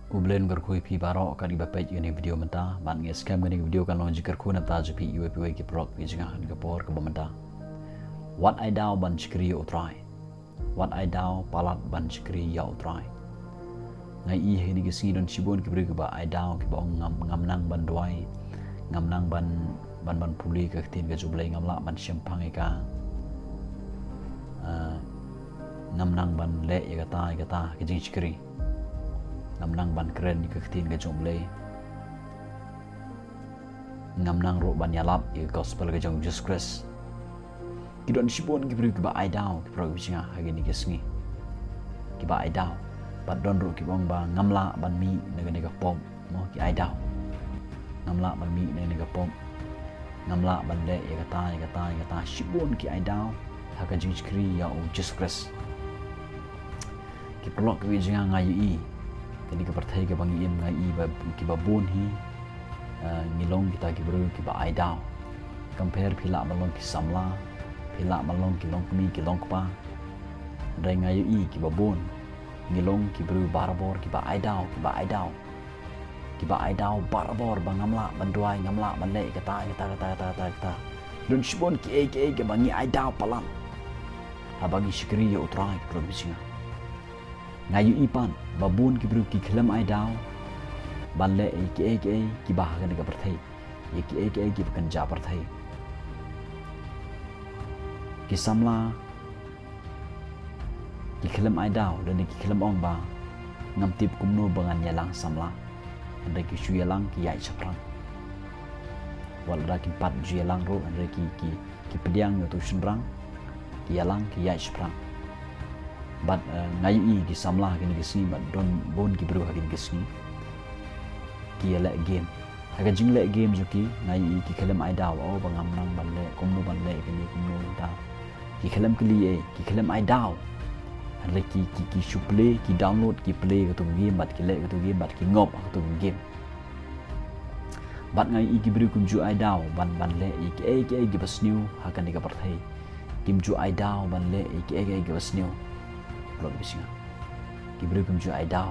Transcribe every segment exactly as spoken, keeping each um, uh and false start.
U Blei un kyrkhu ïa phi baroh kat kiba peit ïa kane ka video mynta, bad nga ngeit skhem kane ka video kan long jingkyrkhu na ka bynta jong phi iwei pa iwei ki paralok ki jong nga ha kane ka por kaba mynta. Wat ai daw ban shakri ïa U Trai. Wat ai daw palat ban shakri ïa U Trai. Nga ïohi ha kine ki sngi don shibun ki briew kiba ai daw, kiba ong ngam, ngam nang ban duwai, ngam nang ban, ban, ban pule ka ktien ka jong U Blei, ngam lah ban shemphang ïa ka. Ah, ngam nang ban leh ïa kata, ïa kata ka jingshakri. Ngam nang ban kren ïa ka ktien ka jong U Blei. Ngam nang ruh ban ïalap ïa ka gospel ka jong u Jisu Khrist. Ki don shibun ki briew kiba ai daw, ki paralok ki jong nga, ha kine ki sngi. Kiba ai daw. Bad don ruh kiba ong ba ngam lah ban mih na kane ka pop, mo, ki ai daw. Ngam lah ban mih na kane ka pop. Ngam lah ban leh ïa kata, ïa kata, ïa kata. Shibun ki ai daw ha ka jingshakri ïa u Jisu Khrist. Ki paralok ki jong nga, nga ïohi kane ka pyrthei kaba ngi im, nga ïohi ba kiba bun hi, eh, ngi long kita ki briew kiba ai daw. Compare phi lah ban long ki samla, phi lah ban long ki longkmie, ki longkpa. Hynrei nga ïohi kiba bun ngi long ki briew barabor kiba ai daw, kiba ai daw. Kiba ai daw barabor ba ngam lah ban duwai, ngam lah ban leh ïa kata, ïa kata, ïa kata, ïa kata, ïa kata. Don shibun kiei kiei kiba ngi ai daw palat haba ngi shakri ïa U Trai, ki paralok ki jong nga. Nga ïohi pat ba bun ki briew ki khlem ai daw ban leh ïa kiei kiei kiba ha kane ka pyrthei, ïa kiei kiei kiba kynja pyrthei. Ki samla ki khlem ai daw, lane ki khlem ong ba ngam tip kumno ba ngan ïalang samla. Hynrei ki shu ïalang, ki ïaid shaphrang. Wat lada kim pat ju ïalang ruh, hynrei ki, ki, ki pdiang ïa uto u shynrang, ki ïalang, ki ïaid shaphrang. Bad, eh, nga ïohi ki samla ha kine ki sngi, bad don bun ki briew ha kine ki sngi ki ïaleh game. Ha ka jingleh game jong ki, nga ïohi ki khlem ai daw, oh, ba ngam nang ban leh, kumno ban leh kane, kumno kata. Ki khlem kylli ei, ki khlem ai daw. Hynrei ki, ki, ki shu play, ki download, ki play kato ka game, bad ki leh kato ka game, bad ki ngop ha kato ka game. Bad nga ïohi ki briew kim ju ai daw ban, ban leh ïa kiei kiei kiba sniew ha kane ka pyrthei. Kim ju ai daw ban leh ïa kiei kiei kiba sniew. Paralok ki jong nga, ki briew kim ju ai daw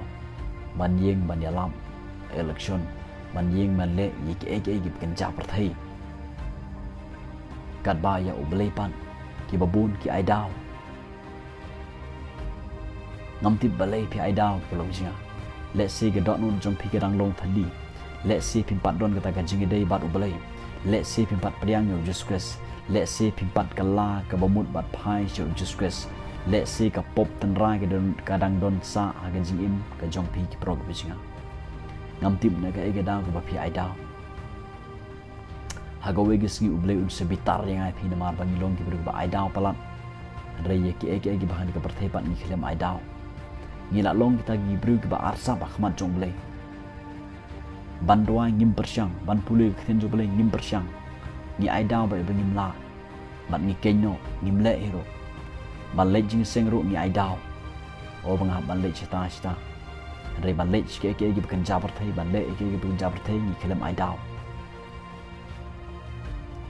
ban ïeng ban ïalap election, ban ïeng ban leh ïa kiei kiei kiba kynja pyrthei. Katba ïa U Blei pat kiba bun ki ai daw. Ngam tip balei phi ai daw, ki paralok ki jong nga. Lehse ka dohnud jong phi ka dang long thylli. Lehse phim pat don kata ka jingïadei bad U Blei. Lehse phim pat pdiang ïa u Jisu Khrist. Lehse phim pat kylla kaba mut bad phai sha u Jisu Khrist. Lehse ka pop tynrai ka don, ka dang don sah ha ka jingim ka jong phi, ki paralok ki jong nga. Ngam tip na kaei ka daw kaba phi ai daw. Ha kawei ka sngi U Blei un sa bitar ïa nga ïa phi namar ba ngi long ki briew kiba ai daw palat. Hynrei ïa kiei kiei kiba ha kane ka pyrthei pat ngi khlem ai daw. Ngi la long kita ki briew kiba arsap ha khmat jong U Blei. Ban duwai ngim pyrshang, ban pule ka ktien jong U Blei ngim pyrshang. Ngi ai daw ba, ba ngim lah. Bad ngi kynnoh, ngim leh hi ruh. Ban leit jingïaseng ruh ngi ai daw. Oh, ba nga hap ban leit shata shata. Hynrei ban leit sha kiei kiei kiba kynja pyrthei, ban leh kiei kiei kiba kynja pyrthei, ngi khlem ai daw.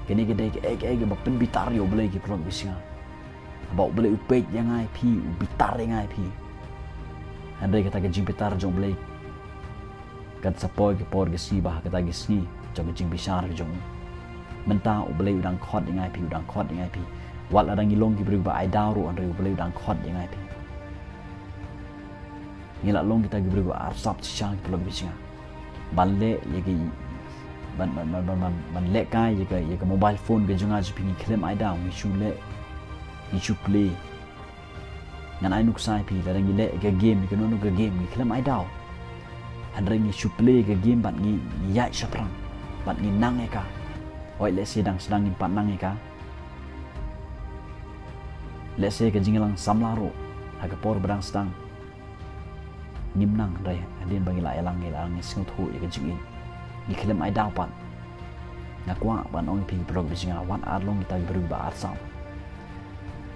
Kane ka dei kaei kaei kaba pynbitar ïa U Blei, ki paralok ki jong nga. Haba U Blei u peit ïa nga ïa phi, u bitar ïa nga ïa phi. Hynrei kata ka jingbitar jong U Blei kan sa poi ka por ka sngi, ba ha kata ka sngi jong ka jingbishar ka jong u, mynta U Blei u dang khot ïa nga ïa phi, u dang khot ïa nga ïa phi. Wat lada ngi long ki briew ba ai daw ruh, hynrei U Blei u dang khot ïa nga ïa phi. Ngi la long kita ki briew ba arsap shisha, ki paralok ki jong nga. Ban leh ïa ki, ban, ban lehkai ïa ka, ïa ka mobile phone ka jong nga jong phi, ngi khlem ai daw, ngi shu leh, ngi shu play. Ngan ai nuksa ïa phi, lada ngi leh ïa ka game, ïa kano kano ka game, ngi khlem ai daw. Hynrei ngi shu play ïa ka game bad ngi, ngi ïaid shaphrang, bad ngi nang ïa ka. Hooid, lehse dang sdang ngim pat nang ïa ka. Lehse ka jingïalang samla ruh ha ka por ba dang sdang ngim nang, hynrei hadien ba ngi la ïalang, ngi la nang sngewthuh ïa ka jingim, ngi khlem ai daw pat. Nga kwah ban ong ïa phi, ki paralok ki jong nga, wat ar long kita ki briew ba arsap.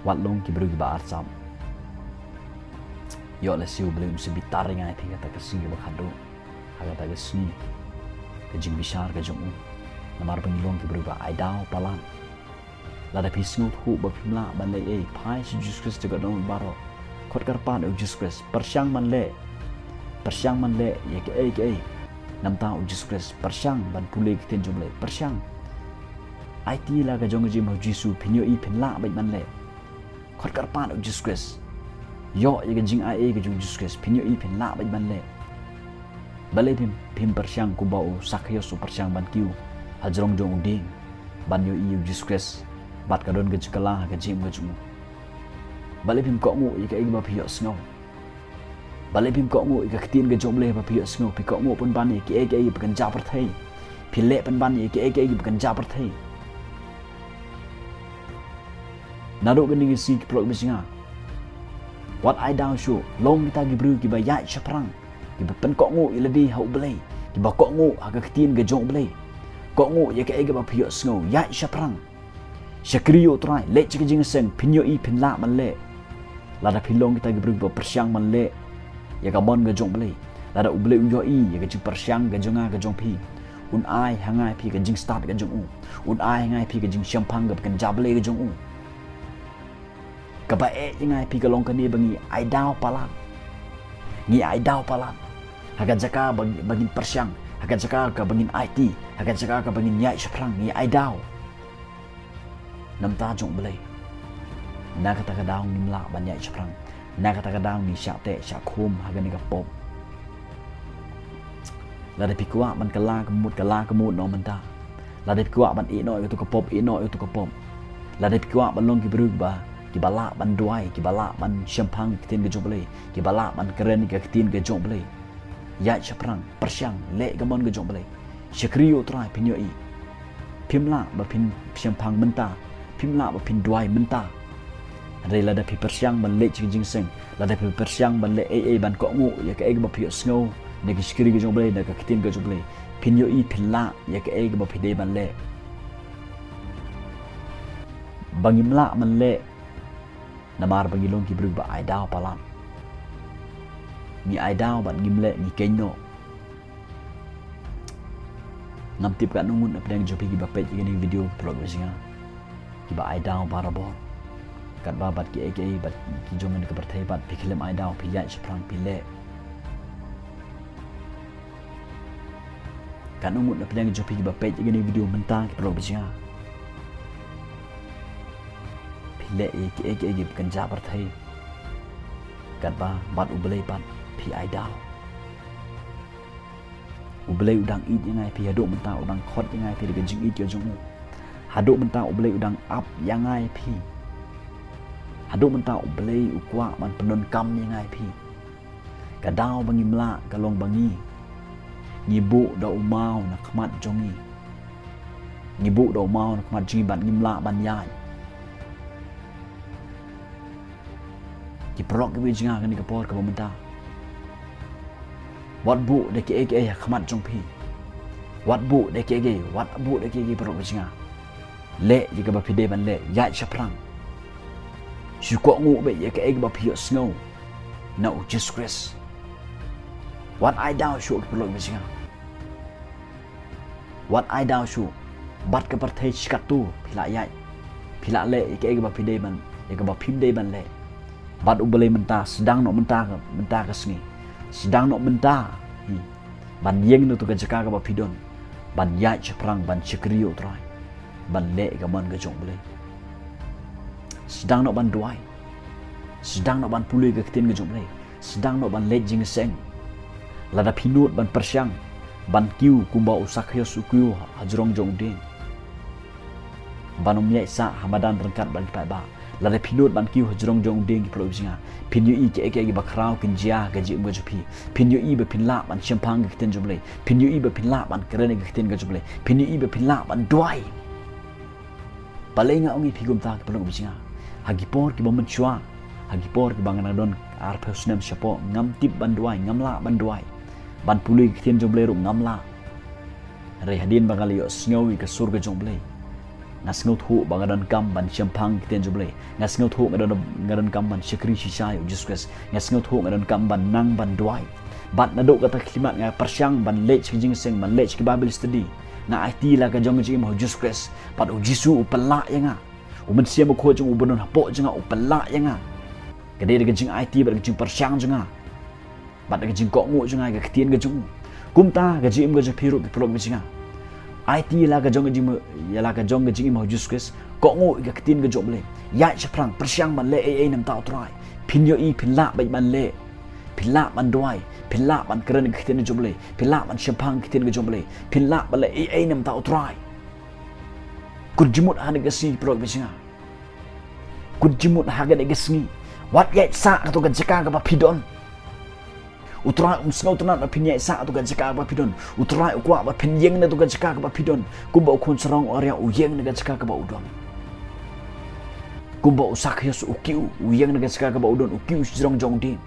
Wat long ki briew ba arsap. Ïoh lehse U Blei un sa bitar ïa nga ïa phi ha kata ka sngi kaba khatduh, ha kata ka sngi ka jingbishar ka jong u. Namar ba ngi long ki briew ba ai daw palat. Lada phi sngewthuh ba phim lah ban leh ei, phai sha u Jisu Khrist, to ka dohnud baroh. Khot kyrpad ïa u Jisu Khrist, pyrshang ban leh. Pyrshang ban leh ïa kaei kaei. Namar u Jisu Khrist pyrshang ban pule ïa ka ktien jong U Blei, pyrshang. Aiti la ka jong ka jingim ha u Jisu, phin ïohi phin lah beit ban leh. Khot kyrpad u Jisu Khrist. Ïoh ïa ka jingai ei ka jong u Jisu Khrist, phin ïohi phin lah beit ban leh. Balei phim, phim pyrshang kumba u Sakhios u pyrshang ban kiew ha jrong jong u dieng ban ïohi ïa u Jisu Khrist, bad ka don ka jingkylla ha ka jingim ka jong u? Balei phim kohnguh ïa kaei kaba phi ïohsngew? Balei phim kohnguh ïa ka ktien ka jong U Blei ba phi ïohsngew? Phi kohnguh pynban ïa kaei kaei ba kynja pyrthei. Phi leh pynban ïa kaei kaei ba kynja pyrthei. Naduh kane ka sngi ki paralok ba jong nga, wat ai daw shuh, long kita ki briew kiba ïaid shaphrang, kiba pynkohnguh ïa lade ha U Blei, kiba kohnguh ha ka ktien ka jong U Blei, kohnguh ïa kaei kaba phi ïohsngew, ïaid shaphrang. Shakri ïa U Trai, leit sha ka jingïaseng, phin ïohi phin lah ban leh. Lada phi long kita ki briew ba pyrshang ban leh ïa ka mon ka jong U Blei, lada U Blei u ïohi ïa ka jingpyrshang ka jong nga ka jong phi, un ai ha nga ïa phi ka jingstad ka jong u, un ai ha nga ïa phi ka jingshemphang kaba kynja Blei ka jong u. Kaba eh ïa nga ïa phi ka long kane ba ngi ai daw palat. Ngi ai daw palat ha ka jaka ba, ba ngin pyrshang, ha ka jaka kaba ngin aiti, ha ka jaka kaba ngin ïaid shaphrang, ngi ai daw. Namar ka jong U Blei, na kata ka daw ngim lah ban ïaid shaphrang. Na kata ka daw ngi shah teh shah khum ha kane ka pop. Lada phi kwah ban kylla ka mut, kylla ka mut noh mynta. Lada phi kwah ban ïeh noh ïa kato ka pop, ïeh noh ïa kato ka pop. Lada phi kwah ban long ki briew ba, kiba lah ban duwai, kiba lah ban shemphang ka ktien ka jong U Blei, kiba lah ban kren ka ktien ka jong U Blei, ïaid shaphrang, pyrshang, leh ka mon ka jong U Blei. Shakri ïa U Trai, phin ïohi. Phim lah ba phin shemphang mynta, phim lah ba phin duwai mynta. Hynrei lada phi pyrshang ban leit sha ka jingïaseng, lada phi pyrshang ban leh ei ei, ban kohnguh ïa kaei kaba phi ïohsngew na ka shakri ka jong U Blei, na ka ktien ka jong U Blei, phin ïohi phin lah ïa kaei kaba phi dei ban leh. Ba ngim lah ban leh namar ba ngi long ki briew ba ai daw palat. Ngi ai daw bad ngim leh, ngi keiñ noh. Ngam tip katno ngut na pdeng jong phi kiba peit ïa kane ka video, ki paralok ba jong nga, kiba ai daw barabor. Katba bad kiei kiei, bad ki jong kane ka pyrthei, bad phi khlem ai daw, phi ïaid shaphrang, phi leh. Katno ngut na pdeng jong phi kiba peit ïa kane ka video mynta, ki paralok ba jong nga, phi leh ïa kiei kiei kiba kynja pyrthei, katba bad U Blei pat phi ai daw. U Blei u dang ïeit ïa nga ïa phi haduh mynta, u dang khot ïa nga ïa phi da ka jingïeit ka jong u. Haduh mynta U Blei u dang ap ïa nga ïa phi. Haduh mynta U Blei u kwah ban pyndonkam ïa nga ïa phi. Ka daw ba ngim lah ka long ba ngi, ngi buh da u maw na khmat jong ngi. Ngi buh da u maw na khmat jong ngi bad ngim lah ban ïaid. Ki paralok kiba jong nga, kane ka por kaba mynta, wat buh da kiei kiei ha khmat jong phi. Wat buh da kiei kiei, wat buh da kiei kiei, paralok kiba jong nga. Leh ïa kaba phi dei ban leh, ïaid shaphrang. Shu kohnguh beit ïa kaei kaba phi ïohsngew na u Jisu Khrist. Wat ai daw shuh, ki paralok kiba jong nga. Wat ai daw shuh. Bad ka pyrthei shi katto phi lah ïaid, phi lah leh ïa kaei kaba phi dei ban, ïa kaba phim dei ban leh. Bad U Blei mynta, sdang noh mynta ka, mynta ka sngi. Sdang noh mynta hi ban ïeng na kato ka jaka kaba phi don, ban ïaid shaphrang, ban shakri ïa U Trai, ban leh ïa ka mon ka jong U Blei. Sdang noh ban duwai. Sdang noh ban pule ïa ka ktien ka jong U Blei. Sdang noh ban leit jingïaseng. Lada phi nud ban pyrshang, ban kiew kumba u Sakhios u kiew ha jrong jong u dieng, ban ym ïaid sah ha madan ryngkat bad ki paidbah. Lada phi nud ban kiew ha jrong jong u dieng, ki paralok kiba jong nga, phin ïohi kiei kiei kiba khraw kin jia ha ka jingim ka jong phi. Phin ïohi ba phin lah ban shemphang ka ktien jong U Blei. Phin ïohi ba phin lah ban kren ïa ka ktien ka jong U Blei. Phin ïohi ba phin lah ban duwai. Balei nga ong ïa phi kumta, ki paralok kiba jong nga? Ha ki por kiba mynshuwa, ha ki por kiba nga dang don arphew snem shapoh, ngam tip ban duwai, ngam lah ban duwai. Ban pule ïa ka ktien jong U Blei ruh ngam lah. Hynrei hadien ba nga la ïohsngew ïa ka sur ka jong U Blei, nga sngewthuh ba nga donkam ban shemphang ïa ka ktien jong U Blei. Nga sngewthuh nga don, nga donkam ban shakri shisha ïa u Jisu Khrist. Nga sngewthuh nga donkam ban nang ban duwai. Bad naduh kata ka khyllipmat nga pyrshang ban leit sha ka jingïaseng, ban leit sha ka Bible study. Nga aiti la ka jong ka jingim ha u Jisu Khrist. Bad u Jisu u pynlah ïa nga. U Mynsiem Bakhuid jong u ba don hapoh jong nga u pynlah ïa nga. Ka dei da ka jingaiti bad ka jingpyrshang jong nga. Bad ka jingkohnguh jong nga ïa ka ktien ka jong u. Kumta ka jingim ka jong phi ruh ki paralok bad ki jingïa. Aiti ïa la ka jong ka jingim, ïa la ka jong ka jingim ha u Jisu Khrist. Kohnguh ïa ka ktien ka jong u Blei. Ïaid shaphrang, pyrshang ban leh ei ei na ka bynta u Trai. Phin ïohi, phin lah beit ban leh. Phin lah ban duwai, phin lah ban kren ka ktien ka jong u Blei. Phin lah ban shemphang ka ktien ka jong u Blei. Phin lah ban leh ei ei na ka bynta u Trai. Kut jingmut ha kane ka sngi, paralok bad ki jingïa. Kut jingmut ha kane ka sngi. Wat ïaid sah katto ka jaka kaba phi don. U Trai um sngewtynnat ba phin ïaid sah katto ka jaka kaba phi don. U Trai u kwah ba phin ïeng na katto ka jaka kaba phi don. Kumba u khun sarong u ariaw u ïeng na ka jaka kaba u don. Kumba u Sakhios u kiew, u ïeng na ka jaka kaba u don, u kiew shajrong jong u dieng.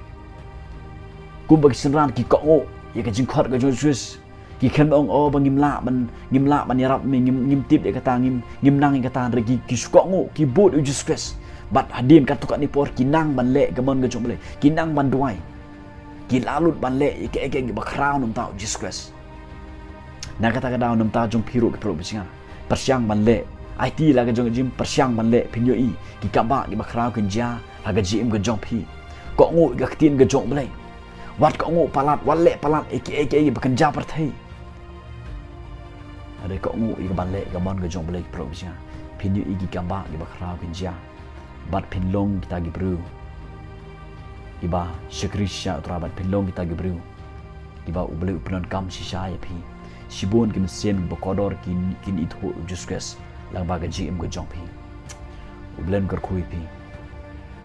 Kumba ki synran ki kohnguh ïa ka jingkhot ka jong u Jisu Khrist. Ki khlem ong, oh, ba ngim lah ban, ngim lah ban ïarap me, ngim, ngim tip ïa kata, ngim, ngim nang ïa kata, hynrei ki, ki shu kohnguh, ki bud ïa u Jisu Khrist. Bad hadien katto katne por ki nang ban leh ka mon ka jong u Blei. Ki nang ban duwai. Ki la lut ban leh ïa kiei kiei kiba khraw na ka bynta u Jisu Khrist. Na kata ka daw, na ka bynta jong phi ruh ki paralok bad ki jingïa, pyrshang ban leh. Aiti la ka jong ka jingim, pyrshang ban leh, phin ïohi ki kambah kiba khraw kin jia ha ka jingim ka jong phi. Kohnguh ïa ka ktien ka jong u Blei. Wat kohnguh palat, wat leh palat ïa kiei kiei kiba kynja pyrthei. Hynrei kohnguh ïa ka ban leh ka mon ka jong u Blei, ki paralok bad ki jingïa. Phin ïohi ki kambah kiba khraw kin jia. Bad phin long kita ki briew kiba shakri shisha ïa u Trai, bad phin long kita ki briew kiba u Blei u pyndonkam shisha ïa phi. Shibun ki mynsiem kiba kordor kin, kin ithuh ïa u Jisu Khrist lyngba ka jingim ka jong phi. U Blei un kyrkhu ïa phi.